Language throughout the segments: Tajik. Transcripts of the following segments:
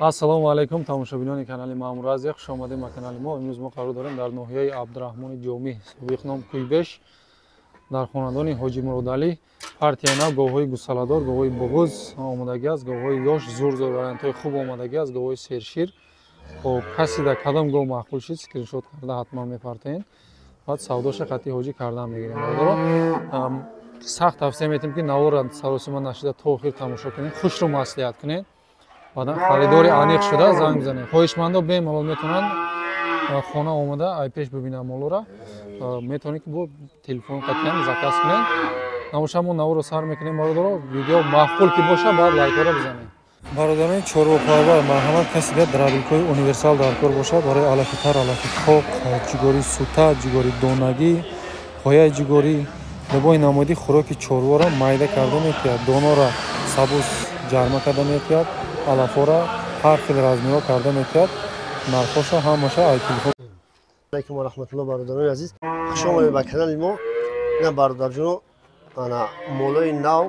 Ассалому алайкум тамошобинони канали Маъмур Азия, хуш омадед ба канали мо. Имрӯз мо қарор дорем дар ноҳияи Абдураҳмони Ҷомӣ, собиқ ном Куйбеш, дар хонадони Ҳоҷи Муродалӣ. Партия нав, говҳои гусаладор, говҳои буғуз омодагӣ аст, говҳои ёш, зур-зур вариантҳои хуб омодагӣ аст, говҳои сершир. Хоб, касе дар кадом гов маъқул шид, скриншот карда ҳатман мепартоед. Баъд савдоша қатъи ҳоҷӣ кардан мегирем. Бародаро, сахт тавсия метем, ки наворро саросима нашида то охир тамошо кунед, хушро маслиҳат кунед. Баъдан харидори аниқ шуда занг бизанед. Хоҳишмандо бемалол метавонанд хона омада ай пеш бибинанд молора. Метавонед ки бо телефон қатъиан заказ кунед. Намоша мо наворро сар мекунем бародаро. Видео маъқул ки боша, баъд лайкҳоро бизанед. Бародарони чорвопарвар, марҳамат, касе дар дробилкҳои универсал дар кор бошад барои алафи тар, алафи қоқ, ҷугори сута, ҷугори донагӣ, пояи ҷугорӣ, либои намоди хӯроки чорворо майда карда метиҳад, донора сабуз ҷарма карда метиҳад, алафора ҳар хел размерҳо карда метиҳад. Нархоша ҳамаша ай телефон. Алайкум ва раҳматуллоҳ бародарони азиз, хуш омадед ба канали мо. Ина бародарҷоно, ана молои нав,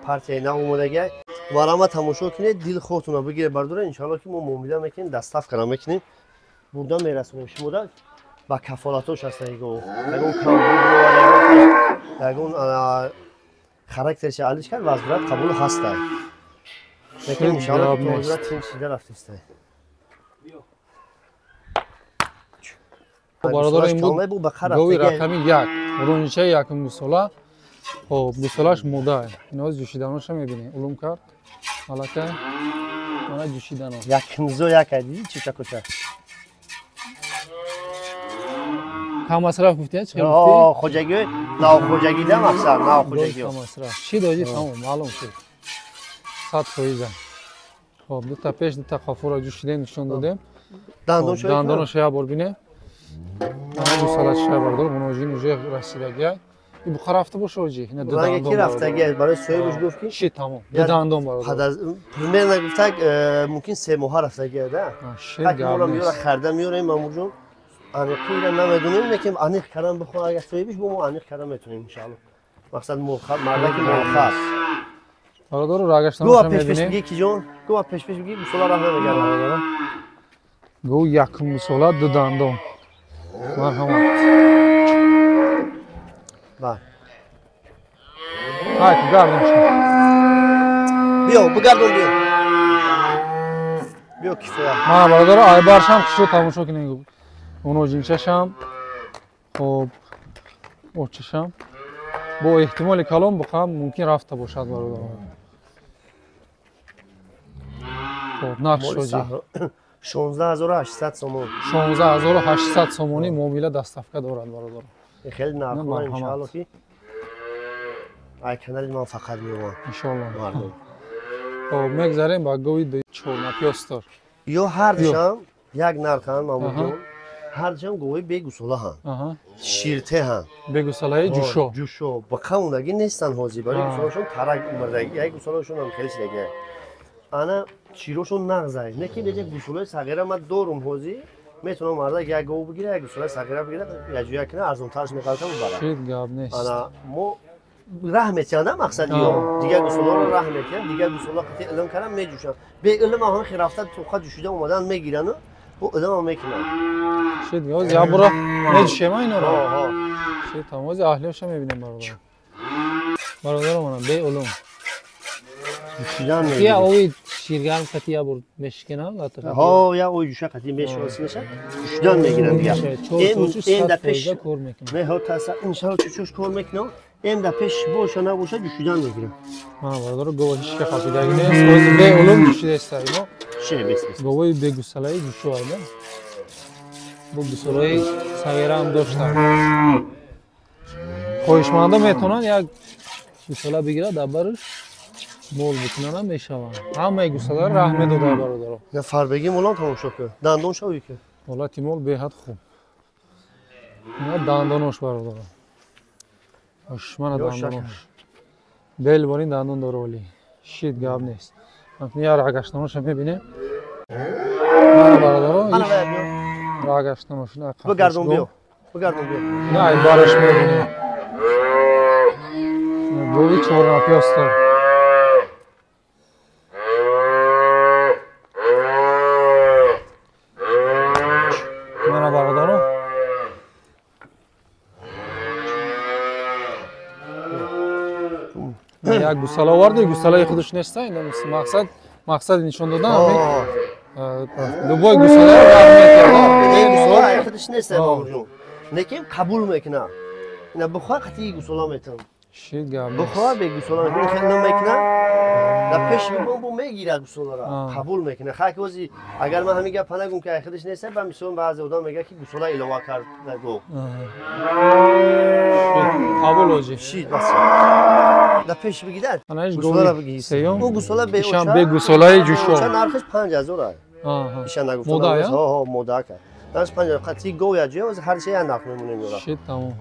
партияи нав омодагиа. Варама тамошо кунед, дил худтонро бигиред бародаро. Иншоаллоҳ ки мо муомила мекунем, доставка мекунем, бурда мерасонем шумода ба кафолатош ҳастаи гов. Ягон камбуд, ягон характерша алиш кард, вазбурат қабул ҳастай. Лекин иншоаллоҳ ки тим шида рафтистай. Бародаро, ин буд гови рақами як, рунчаи якум гусола. Хоб, гусолаш мода. Иноз ҷӯшиданоша мебинем. Улум кард. Алака. Мана ҷӯшидано. Якмзо як диди чича куча. Камасраф гуфтия, чӣ гуфтӣ? О, хоҷагӣ, нав хоҷагӣ да мақсад, нав хоҷагӣ. Камасраф. Чӣ доди тамом, маълум шуд. 100%. Хоб, дута пеш, дута қафоро ҷӯшидем, нишон додем. Дандоноша як бор бинем. Ана гусалаша бардор, муноҷин уже расидагия. И буха рафта боша оҷи? Ина ду дандон. Ки рафтагия, барои соҳибаш гуфт ки ши тамом. Ду дандон бародар. Примерно гуфтак, мумкин 3 моҳа рафтагия да. Ши гап. Меёра харда меёрем мамурҷон. Аниқиро намедонем, лекин аниқ кардан бихоҳ агар соҳибаш бо мо аниқ кардан метавонем иншоаллоҳ. Мақсад молхар, мардаки молхар. Бародаро, рагаштан мебинем. Гува пеш-пеш бигӣ ки ҷон, гува пеш-пеш бигӣ, гусола раҳ намегардад. Гов якум гусола, ду дандон. Марҳамат. Ба. Так, гардон шуд. Биё, бигардон биё. Биё кифоя. Мана бародаро, айбаршам хушро тамошо кунед. Уноҷинчашам, хоб, очашам. Бо эҳтимоли калон буқам мумкин рафта бошад бародаро. Хоб, нарх шоҷи. 16800 сомон. 16800 сомонӣ муомила доставка дорад бародаро. Хеле нархҳо иншоаллоҳ ки ай канали ман фақат меомад. Иншоаллоҳ. Хоб, мегзарем ба гови чорнапёстор. Ё ҳардушам як нарханд мамурҷон. Ҳардушам гови бегусолаҳанд. Ширтеҳанд. Бегусолаи ҷӯшо. Ҷӯшо. Ба қавмдагӣ нестанд ҳозир. Барои гусолашон тарак омадагӣ. Як гусолашон ҳам хеле шидагӣ. Ана широшон нағзай. Не ки беҷа гусолаи сағира ман дорум ҳозир. Метавонам мардак як гов бигира, як гусолаи сағира бигира, якҷоя кина арзонтараш меқалтам бибарад. Шид гап нест. Ана мо раҳ метиҳанд мақсад ё дигар гусоларо раҳ метиҳанд, дигар гусола қати илм кардан меҷӯшанд. Бе илм ҳам хи рафта тоқа ҷӯшида омадан мегиранд, бо илм ҳам мекунанд. Шид гап, як бора меҷӯшем иноро. Шид тамози аҳлиёша мебинем бародар. Бародарам ана бе илм. Ҷӯшидан мегирад. Я ови ширгарм қати я бур мешкана латра. Ҳо, я ови ҷӯша қати мешоси меша. Ҷӯшидан мегирад дигар. Эм да пеш кор мекунад. Не, ҳо таса иншалло чучуш кор мекунад. Эм да пеш боша набоша ҷӯшидан мегирад. Ма бародаро гова ҳеч ка қапидаги нест. Ҳозир бе улум ҷӯшидаеста ино. Ше бес бес. Говои бегусалаи ҷӯшо айда. Бо гусалаи сағира ҳам доштанд. Хоҳишмандо метавонанд як гусала бигирад, дар барш мол бикунанд ҳам мешаванд. Ҳамаи гусаларо раҳ медода бародаро. Я фарбеги молам тамошо кун. Дандон шавӣ ки. Ҳолати мол беҳад хуб. Ина дандонош бародаро. Ошмана дандонош. Бел борин дандон дора оли. Шит гап нест. Я рагаштаноша мебинем. Мана бародаро. Рагаштанош. Бигардон биё. Бигардон биё. На, ай бараш мебинем. Гови чорнапёста. Мана бародаро. Як гусала оварду, гусалаи худаш неста. Мақсади нишон додан ҳамин любой гусаларо раҳ метиҳад. Гусалаи худаш неста, бобурҷон. Лекин қабул мекунад. Ина бихоҳ қатъи гусала метавон. Шит гап нест. Бихоҳ бе гусала хел намекунад. Дар пеш бибон бу мегирад гусаларо, қабул мекунад. Хай ози агар ман ҳамин гапа нагум ки ай худаш неста, ба мисол баъзе одам мегӯяд ки гусала илова кард го. Қабул оҷи. Шит бас. Дар пеш бигирад. Гусаларо бигир. Сеюм. Ӯ гусала бе ишам бе гусалаи ҷӯшо. Ча нархаш 5000 ай. Иша нагуфтам. Ҳо, ҳо, мода кард. Нархаш 5000 қатъи гов я ҷоя ози ҳар чиз я нарх мемонем ёра. Шит тамом.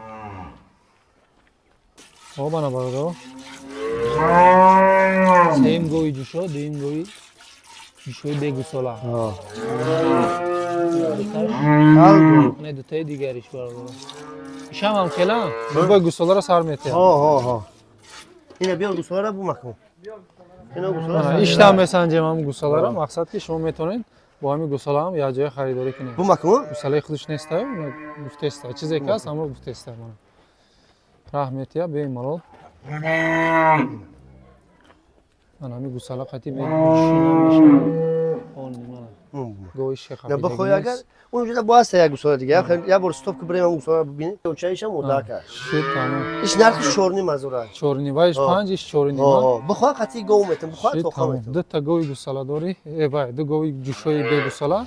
Хоб ана бародаро. Сеюм гови ҷӯшо, дуюм гови ҷӯшои бегусола. Не, дутаи дигариш бародаро. Ишам ҳам хела любой гусоларо сар метиҳад. Ҳо, ҳо, ҳо. Ина биё гусоларо бумакун. Ина гусоларо. Иштам месанҷем ҳам гусоларо, мақсад ки шумо метавонед бо ҳамин гусола ҳам як ҷоя харидорӣ кунед. Бумакун? Гусалаи худаш неста, гуфтеста. Чизе ки ҳаст, ҳамро гуфтеста. Раҳ метиҳад бемалол. Ман ҳамин гусала қатъи мешина мешавад. Он мана гови шеха. На бихоҳ агар унҷода бояд як гусала дига. Як бор стоп ки бирем ҳам гусала бибинем. Очаишам мода кард. Шит тамом. Иш нархи 4.5 ҳазор. 4.5 вайш 5 иш 4.5. Ҳо, бихоҳ қатъи гов метам, бихоҳ тоха метам. Ду та гови гусала дорӣ. Э вай, ду гови ҷӯшои бегусала.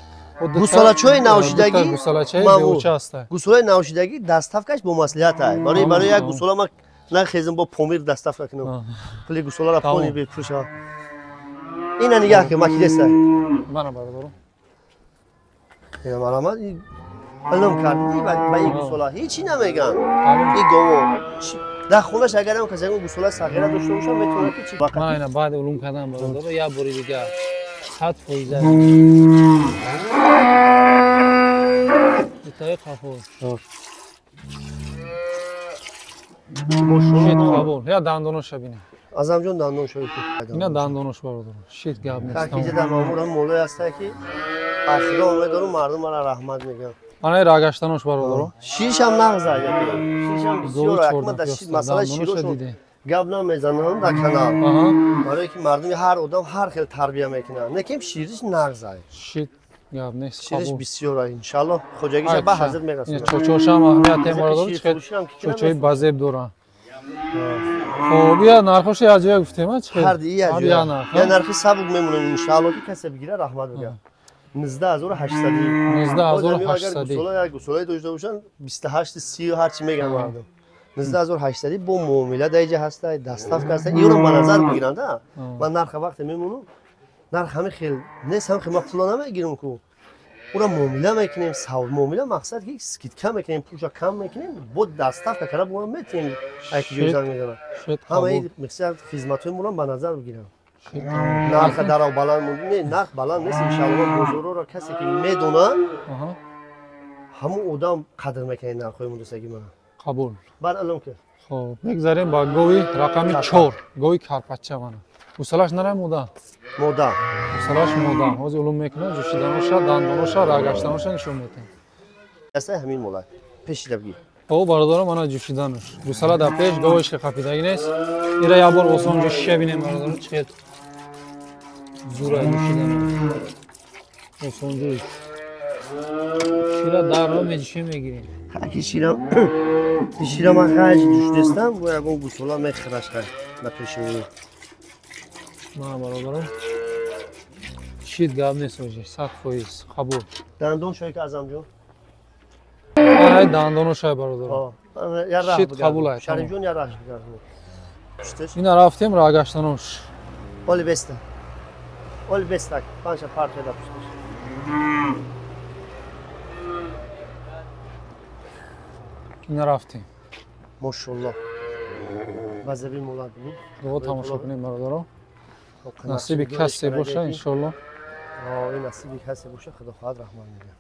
Гусалачои навшидагӣ гусалачаи беоча аста. Гусалаи навшидагӣ доставкаш бо маслиҳат ай. Барои як гусала ман нахезам бо Помир доставка кунам. Пули гусаларо пони бепул шава. Ина нигаҳ кун, макидеста. Мана бародаро. Ина марамат илм карди ба ин гусала ҳечи намеган. Ин гово дар хонаш агар ҳам касе ягон гусала сағира дошта бошад, метавонад ки чи. Ман ина баъди улум кардан бародаро як бори дигар 100%. Дутаи қафо. Шит қабул. Я дандоноша бинем. Азамҷон дандон шавӣ. Ина дандонош бародаро. Шит гап нест. Ҳар дар маъмурам молое ҳаста ки аз Худо умед дорам, мардум мара раҳмат мегӯянд. Ана рагаштанош бародаро. Шишам нағз ай. Шишам бисёр акма дар шиш масъала широшон гап намезанам дар канал. Барои ки мардуми ҳар одам ҳар хел тарбия мекунанд. Лекин шириш нағз ай. Шит гап нест. Шириш бисёр ай. Иншаллоҳ хоҷагиша ба ҳазир мерасонад. Чочошам аҳамият тем бародаро, чочои базеб доранд. Хоб, я нархош як ҷоя гуфтем, а чӣ? Ҳар ди як ҷоя. Я нархи сабук мемонем иншаллоҳ ки касе бигира раҳмат бигӯяд. 19800. 19800. Агар як гусолаи дошта бошанд 28 30 ҳар чи мегӯянд мардум. 19800 бо муомила дар инҷа ҳаста, доставка ҳаста. Инро ба назар бигиранд, а? Ман нарха вақте мемонам, нарх ҳамин хел нест, ҳамин хел ман пула намегирам ку. Ура муомила мекунем, савд муомила мақсад ки скидка мекунем, пулша кам мекунем, бо доставка кара бо метиҳем, ай ки ҷой занг мезанад. Ҳамаи миқсад хизматҳои моро ба назар бигиранд. Нарха дарав баланд не, нарх баланд нест, иншаллоҳ бозорро касе ки медонад, ҳамон одам қадр мекунад нархҳои муддасаги мана. Қабул. Бар алом ки. Хоб, мегзарем ба гови рақами 4, гови карпача мана. Гусалаш нара мода? Мода. Гусалаш мода. Ҳозир улум мекунад, ҷӯшиданоша, дандоноша, рагаштаноша нишон медиҳем. Аста ҳамин молак. Пешида бигир. Хоб, бародаро, мана ҷӯшиданош. Гусала дар пеш, говиш ки қапидаги нест. Ира як бор осон ҷӯшиша бинем бародаро, чӣ хел Зура ҷӯшидан. Осонҷӯш. Шира дарро меҷӯшем мегирем. Хаки шира шира ман хаҷ ҷӯшидастам, бо ягон гусола мехӯраш хай ба пеши ман. Мана бародарам. Шид гап нест оҷи, 100% қабул. Дандон шой ки Азамҷон. Ай дандоно шай бародарам. Шид қабул ай. Шарифҷон я раҳ бигардон. Ина рафтем рагаштанош. Оли беста. Оли беста. Панҷа партия да пушташ. Ина рафтем. Мошаллоҳ. Вазаби мулад. Дуо тамошо кунем бародаро. Насиби касе боша иншоаллоҳ. Ин насиби касе боша, худо хоҳад раҳмат мегӯяд.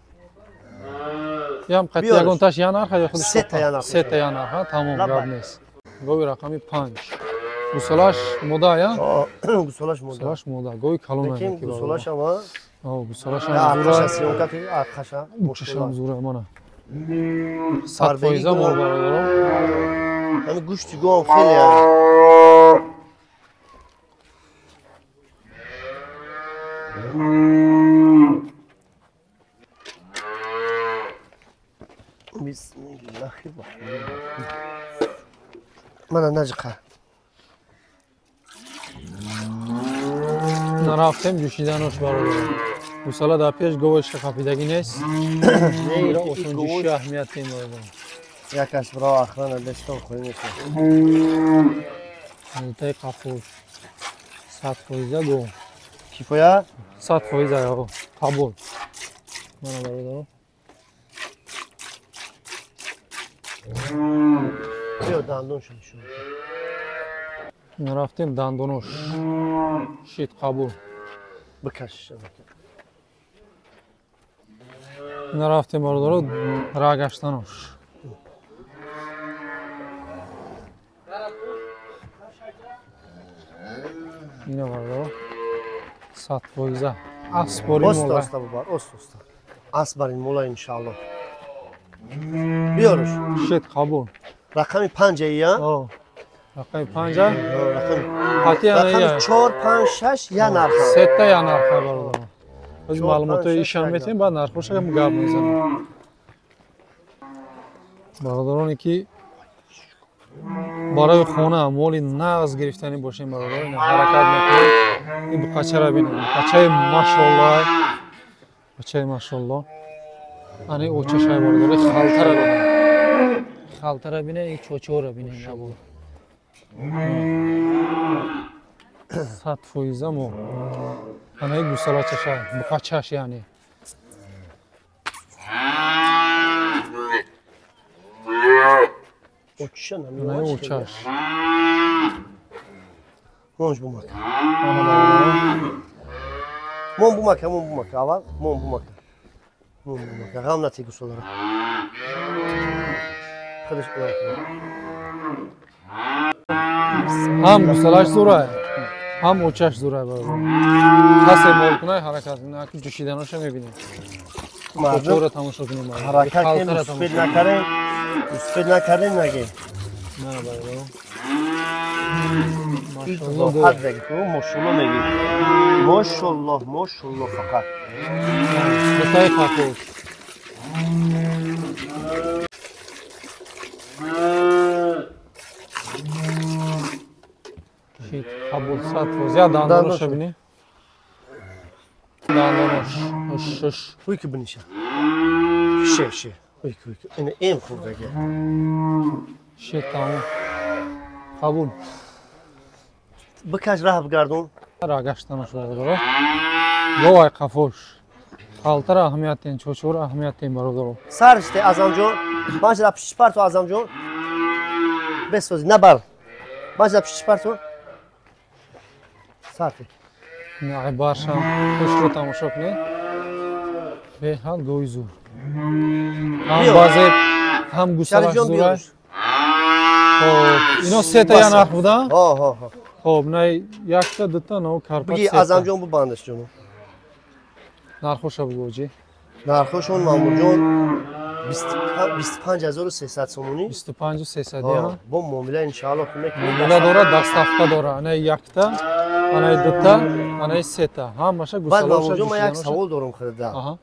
Ям қати ягонташ я нарха ё худаш? Сета я нарха. Сета я нарха, тамом гап нест. Гови рақами 5. Гусолаш мода я? Гусолаш мода. Гусолаш мода. Гови калон лекин гусолаш ама. Гусолаш ам зура. Арқаша съёмка ки арқаша. Гӯшашам зура мана. 100% мол бародаро. Ҳами гӯшти гов хеле Бисмиллаҳир-раҳмонир-раҳим. Мана наҷиқа. Нарафтем ҷӯшиданош бародаро. Гусола дар пеш говаш қапидагӣ нест. Ира осонҷӯши аҳамият дем бародаро. Якаш бро охрана дастон хоҳӣ мешавад. Нутаи қафош 100% гов. Кифоя? 100% қабул. Мана бародаро. Биё дандон шуд. Рафтем дандонош. Шид қабул. Бикаш. Нарафтем бародаро рагаштанош. Ина бародаро 100% асбори мола. Оста бубар, оста. Асбарин мола иншааллоҳ. Биёрш. Шид қабул. Рақами 5 я? Рақами 5? Рақами 4, 5, 6 я нарха. Сета я нарха бародаро. Аз маълумотҳои ишам метем, баъд нархошам гап мезанем. Бародароне ки барои хона моли нағз гирифтанӣ бошем бародаро, ина ҳаракат мекунем. Ин буқачаро бинем. Буқачаи машоллоҳ. Буқачаи машоллоҳ. Ани очашай бародаро, халтара бинем. Халтара бинем, ин чочора бинем. 100% мо. Ана гусолачаша, буқачаш яъне. Оча намеош. Очаш. Монж бумака. Мон бумака, мон бумака, аввал мон бумака. Мон бумака. Ғам нати гусолара. Худаш ҳам гусолаш зурай, ҳам очаш зурай бародар. Касе мол кунай ҳаракат кунай, аки ҷӯшиданоша мебинем. Очора тамошо кунем. Ҳаракат кунем, успед накарем, успед накарем наге. На бародар. Машаллоҳ ҳад беги, мошаллоҳ меги. Мошаллоҳ, мошаллоҳ фақат. Бутаи қафош. Шид қабул 100%. Я дандоноша бини. Дандонош. Уш. Уй ки биниша. Ше, ше. Уй ки, уй ки. Ина эм хурдаги. Шид тамом. Қабул. Бикаш раҳ бигардон. Рагаштанош бародаро. Говай қафош. Халтара аҳамият дем, чочора аҳамият дем бародаро. Сариште Азамҷон. Манҷа пишти парту Азамҷон. Бесози набар. Манҷа пишти парту. Сарти. Ай баршам хушро тамошо кунед. Беҳад гови зур. Ҳам баъзе ҳам гусалаш зурай. Хоб, ино сета я нарх буда? Ҳо. Хоб, най якта, дута, но карпат сета. Буги Азамҷон бубандаш ҷоно. Нархоша бугу оҷи. Нархошон Мамурҷон 25300 сомонӣ. 25300 я? Бо муомила иншааллоҳ мекунем. Муомила дора, доставка дора. Ана якта, Анаи дута, анаи сета. Ҳамаша гусалаша. Баъд ман як савол дорам худда.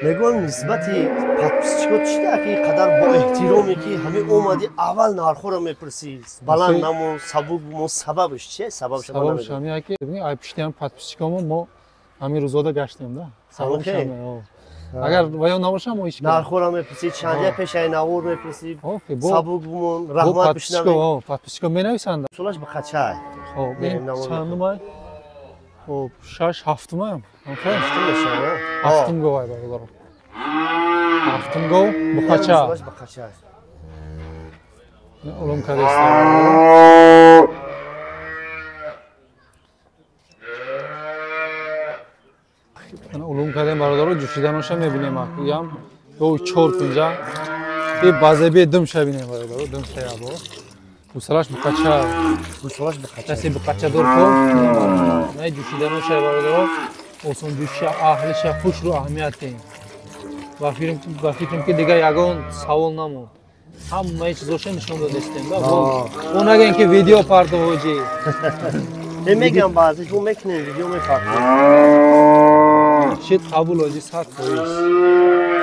Мегӯям нисбати подписчико чӣ ки қадар бо эҳтироме ки ҳамин омади аввал нархҳоро мепурсӣ, баланд намон, сабук бумон, сабабаш чие? Сабабаш ҳамин ки ай пишти ҳам подписчикомо мо ҳамин рӯзода гаштем да. Сабабаш ҳамин. Агар ваё набошам мо ҳеч нархҳоро мепурсӣ, чандя пешаи навор мепурсӣ, сабук бумон, раҳмат бишнавӣ. Подписчико менависанд. Солаш ба қачай. Хоб, чандумай? Хоб, 6 7-умай. Ҳафтум говай бародаро. Ҳафтум гов буқача. Улум кардеста. Улум кардем бародаро, ҷӯшиданоша мебинем. Ям гови 4 кунҷа. И базаби дымша бинем бародаро, дымша ябо. Гусалаш буқача. Гусалаш буқача. Каси буқачадор ко. Най ҷӯшиданоша бародаро, осон ҷӯша, аҳлиша хушрӯ аҳамият диҳем. Ба фикрам ки дигар ягон савол намонд. Ҳамаи чизоша нишон додистем. О нагӯем ки видео парто ҳоҷӣ. Мегам баъзеш мо мекунем видео мепартем. Шид қабул ҳоҷӣ 100%.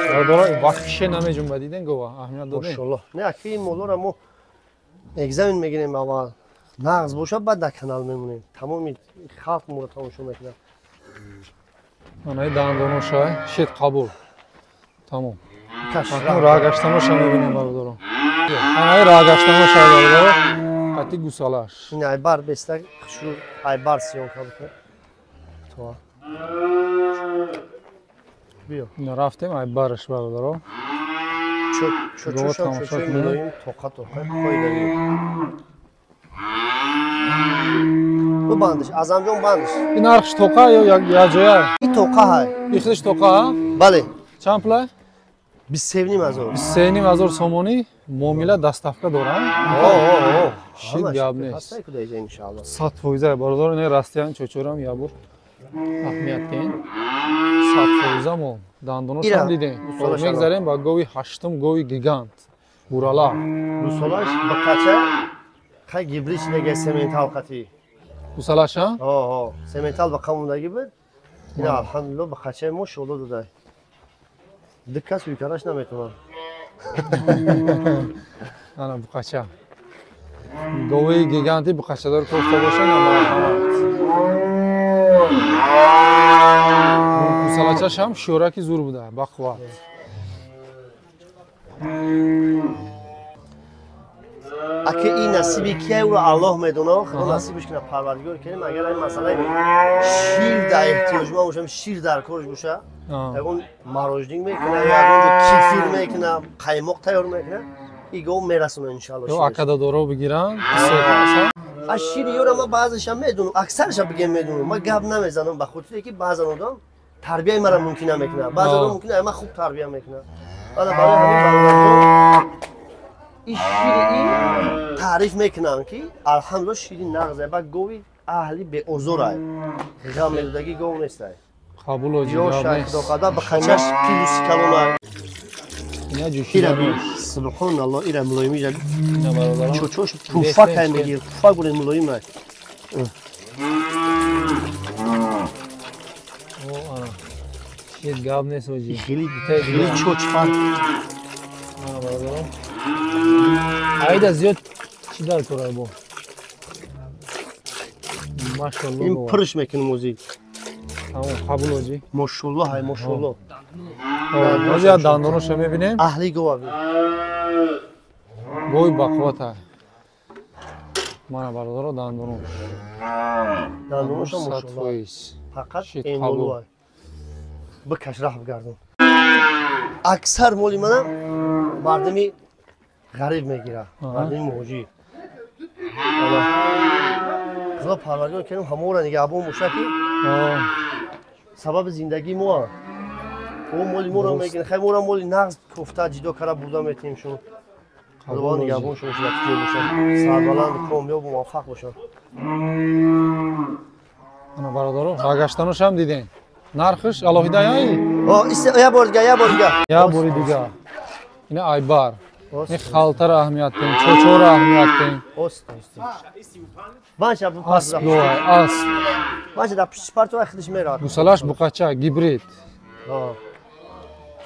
Бародаро вақше намеҷунба диден гова аҳамият додем. Машаллоҳ. Не аки ин молоро мо экзамен мегирем аввал. Нағз бошад баъд дар канал мемонем. Тамоми халқ моро тамошо мекунад. Анаи дандоноша шид қабул. Тамом. Роҳгаштаноша мебинем бародаро. Анаи роҳгаштаноша бародаро. Қати гусалаш. Ин айбар беста хушрӯ айбар съёмка бикун. То. Биё. Рафтем айбараш бародаро. Чо-чо чо мулоим тоқа тоқа қойдаги. Бандиш, Азамҷон бандиш. Ин нархш тоқа ё як ҷоя? Ин тоқа ҳай. Ин худаш тоқа? Бале. Чанд пулай? 23,5 ҳазор. 23,5 ҳазор сомонӣ муомила доставка дорам. Шид гап нест. 100% бародаро, ин растиян чочорам ябур аҳамият диҳем. 100% мо дандоношам дидем. Мегзарем ба гови 8-ум, гови гигант. Бурала. Гусолаш ба қача? Хай гибрид нега сементал қати. Гусалаш а? Ҳо, сементал ба қамондаги буд. Ина алҳамдулиллоҳ ба қачаи мо шоло додай. Ду кас уйкараш наметавонад. Ана буқача. Гови гиганти буқачадор кофта боша намарҳамат. Гусалачаш ҳам шӯраки зур буда, ба қувват. Аки ин насиби кия ӯро Аллоҳ медонад, Худо насибаш кунад, Парвардигор карим. Агар ин масъалаи шир дар эҳтиёҷманд бошам, шир дар корш боша, ягон мороженое мекунад, ягон ҷо кефир мекунад, қаймоқ тайёр мекунад, ин гов мерасонад иншааллоҳ. Ё акададоро бигиранд, аз шири ёра ман баъзеша медонам, аксарша бигем медонам. Ман гап намезанам ба хотире ки баъзан одам тарбияи мара мумкин намекунад, баъзан одам мумкин ман хуб тарбия мекунад. Баъд барои ҳамин бародарон ин шири ин таъриф мекунам ки алҳамдулиллоҳ шири нағзе, ба гови аҳли беозорай, ғам медодаги гов нестай. Қабул оҷи ёшай худоқада ба қачаш пилуси калонай. Ина ҷӯшида субҳоналлоҳ, ира мулоими жа чочош пуфакай мегир, пуфак буре мулоимай. Шид гап нест оҷи. Хеле чоч фарқ. Ана бародарон. Айда зиёд чӣ дар корай бо? Машаллоҳ. Ин пурш мекунем ози. Тамом, қабул оҷи. Мошаллоҳ, ҳай мошаллоҳ. Ози я дандоноша мебинем. Аҳли гова. Гови бақуввата. Мана бародаро дандонош. Дандоноша мошаллоҳ. Фақат эмолуай. Бикаш раҳ бигардон. Аксар моли манам мардуми ғариб мегирад, мардуми муҳоҷир. Худо Парвардигор карим ҳамаро нигаҳбон бошад ки сабаби зиндагии мо О моли моро мегиранд, хай моро моли нағз кофта ҷидо кара бурда метиҳем шумо. Худованд нигаҳбон шумо бошад, ҷой бошад, сарбаланд, комёб ва муваффақ бошад. Ана бародаро, роҳгаштаношам дидем. Нархш алоҳида яй? О, я бор дига, я бор дига. Я бори дига. Ина айбар. ин халтара аҳамият тем, чочора аҳамият тем. Асп гова, асп. Банча дар пишти партова худиш меравад. Гусалаш буқача, гибрид.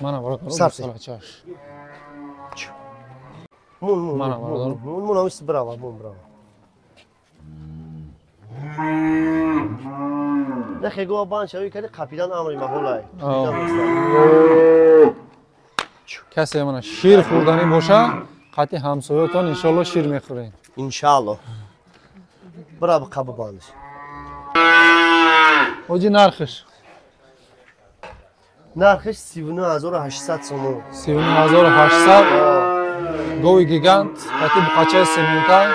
Мана бародаро гусалачаш. Мана бародаро. Мун ҳамис брава, мун брава. Нахе гова банча ӯй кади қапидан амри маҳолай. Касе мана шир хӯрданӣ боша, қатъи ҳамсоятон иншоалло шир мехӯрем. Иншоалло. Бира қаба бандиш. Оҷи нархиш? Нархиш 39800 сомон. 39800. Гови гигант, қатъи буқачаи сементал.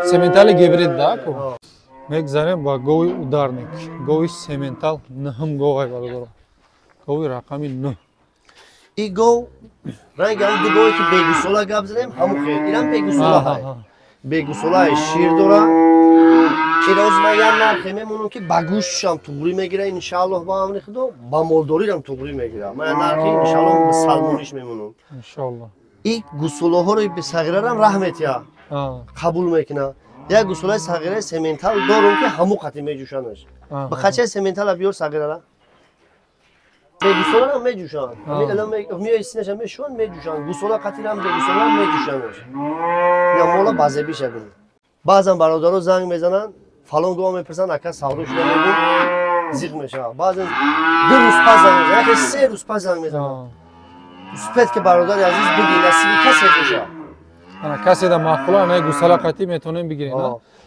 Сементали гибрид да ку. Мегзарем ба гови ударник. Гови сементал нӯҳум говай бародаро. Гови рақами 9. И гов ранги ҳам ду гове ки бегусола гап задем, ҳамун хел. Инам бегусола ҳай. Бегусолаи шир дора. Ироз ман як нархе мемонам ки ба гӯштшам туғрӣ мегира, иншааллоҳ ба амри худо, ба молдорирам туғрӣ мегира. Ман як нархе иншааллоҳ ба салмониш мемонам. Иншааллоҳ. И гусолаҳоро бесағирарам раҳ метия. Қабул мекуна. Як гусолаи сағираи сементал дорум ки ҳамун қатӣ меҷӯшанаш. Ба қачаи сементала биёр сағирара. Бегусоларам меҷӯшанд. Миёи синаша мешӯянд, меҷӯшанд. Гусола қатирам бегусоларам меҷӯшандаш. Ина мола базебиша бин. Баъзан бародаро занг мезананд, фалон гова мепурсанд, ака савдо шуда мегӯ, зиқ мешавад. Баъзан 2 рӯз пас занг мезананд, яке 3 рӯз пас занг мезананд. Успед ки бародари азиз биги, насиби касе бошад. Ана касе да маъқула, ана гусола қатӣ метавонем бигирем, а?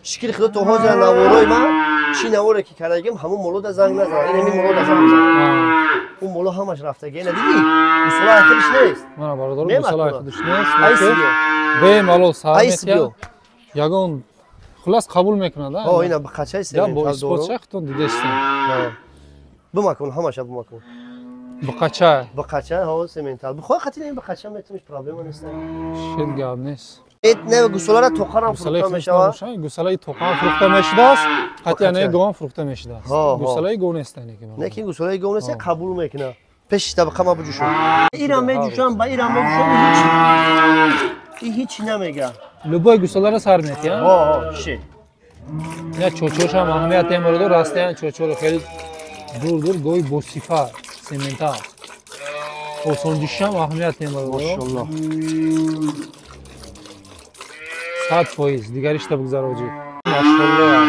Шукри худо то ҳозир наворои ман чӣ наворе ки кардагим, ҳамун молода занг назанад. Ин ҳамин молода занг мезанад. Ӯ моло ҳамаш рафтаги. Ина дидӣ? Гусолаи худиш нест. Мана бародаро, гусолаи худиш нест. Бемалол сар метия. Ягон хулас қабул мекунад, а? Ҳо, ина қачаи сементал дору. Бо исбот шахтон дидестем. Бимакун, ҳамаша бимакун. Буқача. Буқача, ҳо, сементал. Бихоҳ қатӣ ин буқача метавониш, проблема нест. Шид гап нест. Не, гусолара тоқарам фурӯхта мешавад. Гусолаи тоқам фурӯхта мешудааст, қатъи анаи говам фурӯхта мешудааст. Гусолаи гов нест ане ки. Не ки гусолаи гов нест, қабул мекунад. Пеши табақа ма буҷӯшам. Ирам меҷӯшам, ба ирам меҷӯшам, ҳеч ҳеч намега. Любой гусолара сар метия? Ҳо, ҳо, ши. Я чочошам аҳамият емароду растаян чочоро хеле дур-дур гови босифат, сементал. Осонҷишам аҳамият емароду. Машаллоҳ. 100% дигаришта бигзар оҷи. Машаллоҳ.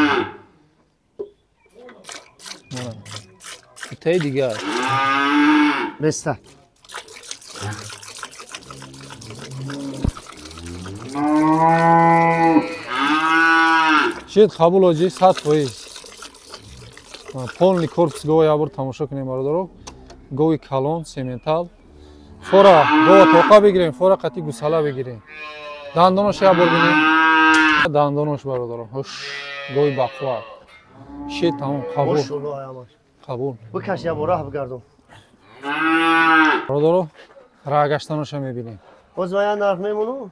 Итаи дигар. Беста. Шид қабул оҷи 100%. Полный корпус гова як бор тамошо кунем бародаро. Гови калон, сементал. Фора гова тоқа бигирем, фора қатӣ гусала бигирем. Дандонош як бор бинем. Дандонош бародаро. Ҳуш, гови бақувват. Шид тамом қабул. Қабул. Бикаш як бор раҳ бигардон. Бародаро, раҳ гаштаноша мебинем. Боз ман як нарх мемонам.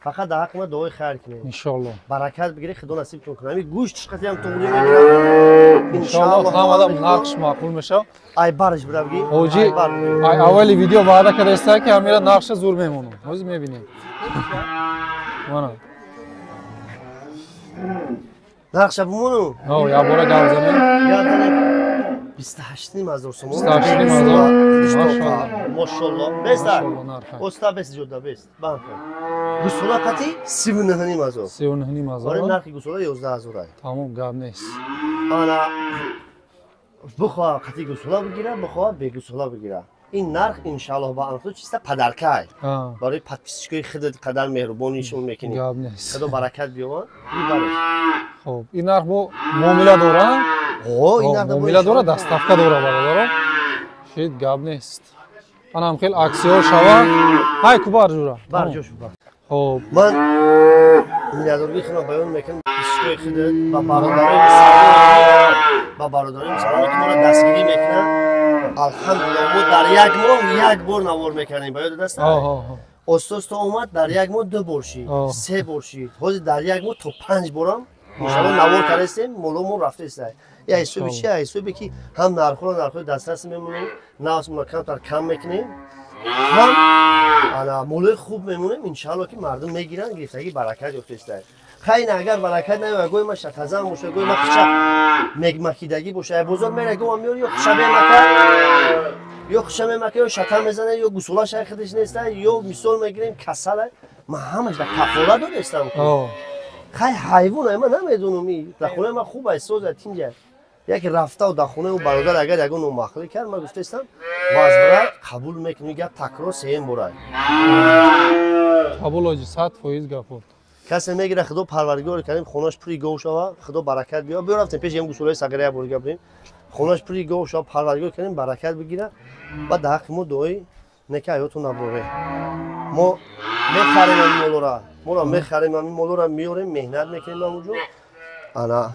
Фақат дар ҳаққи ман дуои хайр кунед. Иншоаллоҳ. Баракат бигиред, худо насибтон кунад. Ҳамин гӯшт чиқати ҳам туғрӣ мегирад. Иншоаллоҳ ҳамадам нархш маъқул мешавад. Ай барш бира бигӣ. Ҳоҷи, ай аввали видео ваъда кардаиста ки ҳамира нархша зур мемонам. Ҳозир мебинем. Мана. Нархша бимонам? Ҳо, як бора гап занем. Гап занем. 28 ҳазор сомон. 28 ҳазор. Машаллоҳ. Бест. Оста бест ҷода бест. Банка. Гусола қати 39 ҳазор. 39 ҳазор. Барои нархи гусола 11 ҳазор ай. Тамом гап нест. Ана бихоҳ қати гусола бигира, бихоҳ бегусола бигира. Ин нарх иншааллоҳ ба анфу чиста падаркай. Барои подписчикои худат қадар меҳрубонишон мекунӣ. Гап нест. Худо баракат биёвад. Ин Хоб, ин нарх бо муомила дора? Ҳо, ин нарх муомила дора, доставка дора бародаро. Шид гап нест. Анам хел аксиёр шава. Ҳай кубар ҷура. Бар ҷош бар. Хоб. Ман миннатдории худро баён мекунам подписчикои худат ба бародарои мусалмон, ба бародарои мусалмоне ки моро дастгирӣ мекунанд. Алҳамдулиллоҳ, мо дар як моҳ як бор навор мекардем, ба ёд даст? Оста оста омад, дар як моҳ 2 бор шид, 3 бор шид. Ҳозир дар як моҳ то 5 борам иншаллоҳ навор кардаистем, моломо рафтаиста. Я ҳисоби чи? Я ҳисоби ки ҳам нархҳоро нархҳои дастрас мемонем, навсмонро камтар кам мекунем, Ҳам ана молои хуб мемонем, иншаалло ки мардум мегиранд, гирифтагӣ баракат ёфтаиста. Хайна агар баракат наёяд, гӯй ма шатазан боша, гӯй ма хича мегмакидагӣ боша, ай бозор мера гӯ меёр ё хича мемака, ё хича мемака, ё шатан мезана, ё гусола шай худаш неста, ё мисол мегирем касала. Ман ҳамаш дар кафола додестам. Хай ҳайвон ай ман намедонам, дар хонаи ман хуб ай соза тинҷа. Яке рафтау дар хонаи ӯ бародар агар ягон номахлӣ кард, ман гуфтаистам возврат қабул мекунӣ, гап такрор сеюм бора. Қабул оҷи 100% гапот. Касе мегира худо парвардигори карим хонаш пури гов шава, худо баракат биёр. Биё рафтем пеши ям гусолаи сағира як бор гап бирем. Хонаш пури гов шава, парвардигори карим баракат бигира ва дар ҳаққи мо дуои неки ҳаёту наборе. Мо мехарем ҳамин молора, моро мехарем ҳамин молора, меорем, меҳнат мекунем ҳамонҷо. Ана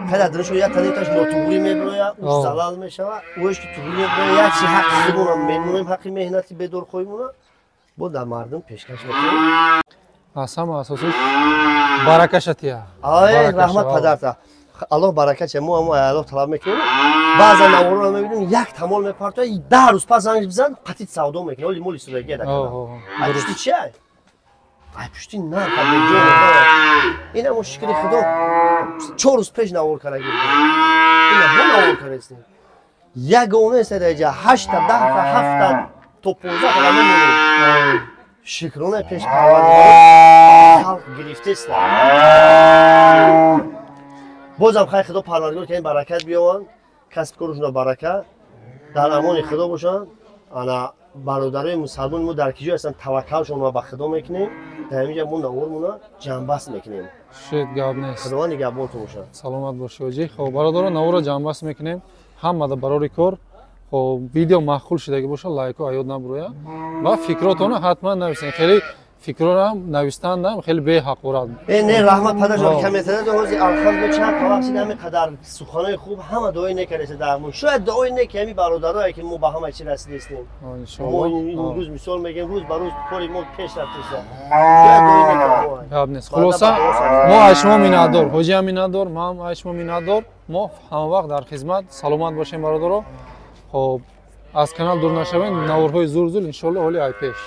хеле дилшо як таниташ нотуғрӣ мебирояд, ӯ залал мешавад, ӯш ки туғрӣ мебирояд, як чи ҳаққи худмонам мемонем, ҳаққи меҳнати бедорхоҳимона бо дар мардум пешкаш мекунем. Аз ҳама асосиш баракаша тия. Ай раҳмат падарта. Аллоҳ баракат ша. Мо ҳамо Аллоҳ талаб мекунем. Баъзан наворро мебинем, як тамол мепартояд, 10 рӯз пас занг бизан, қатит савдо мекунад. Оли моли судагия дакана. Ай пушти чи ай? Ай пушти нарх беҷо. Ина мо шукри Худо 4 рӯз пеш навор карда гирифтем. Ина бо навор кардастем. Ягона эста даҷа 8 та, 10 та, 7 та то 15 та мемонем. Шукрона пеш Парвардигор халқ гирифтеста. Бозам хай Худо Парвардигор ки ин баракат биёванд, касб корушона барака, дар амони Худо бошанд. Ана бародарои мусалмони мо дар киҷо ҳастанд, таваккалшонро ба Худо мекунем. Дар ҳаминҷа мо навормона ҷамъбаст мекунем. Шуд, гап нест. Худованд нигаҳбонтон бошад. Саломат бошӣ оҷӣ. Хоб бародарон, наворро ҷамъбаст мекунем. Ҳамада барори кор. Хоб видео маъқул шудагӣ бошад, лайко аёд набурояд ва фикротонро ҳатман нависед. Хеле фикрорам навистандам хеле беҳақорат. Э не, раҳмат падарҷон, комментария ҳози алҳамдулилла чанд вақт шид ҳамин қадар суханои хуб ҳама дуои некардеста дар мо. Шояд дуои неки ҳамин бародарое ки мо ба ҳама чи расидестем. Мо имрӯз мисол мегӯем, рӯз ба рӯз кори мо пеш рафтеста. Шояд дуои неки мо. Гап нест. Хулоса мо аз шумо миннатдор, ҳоҷиам миннатдор, ман аз шумо миннатдор. Мо ҳамавақт дар хизмат. Саломат бошем бародаро. Хоб аз канал дур нашавед, наворҳои зур зур иншоалло ҳоли ай пеш.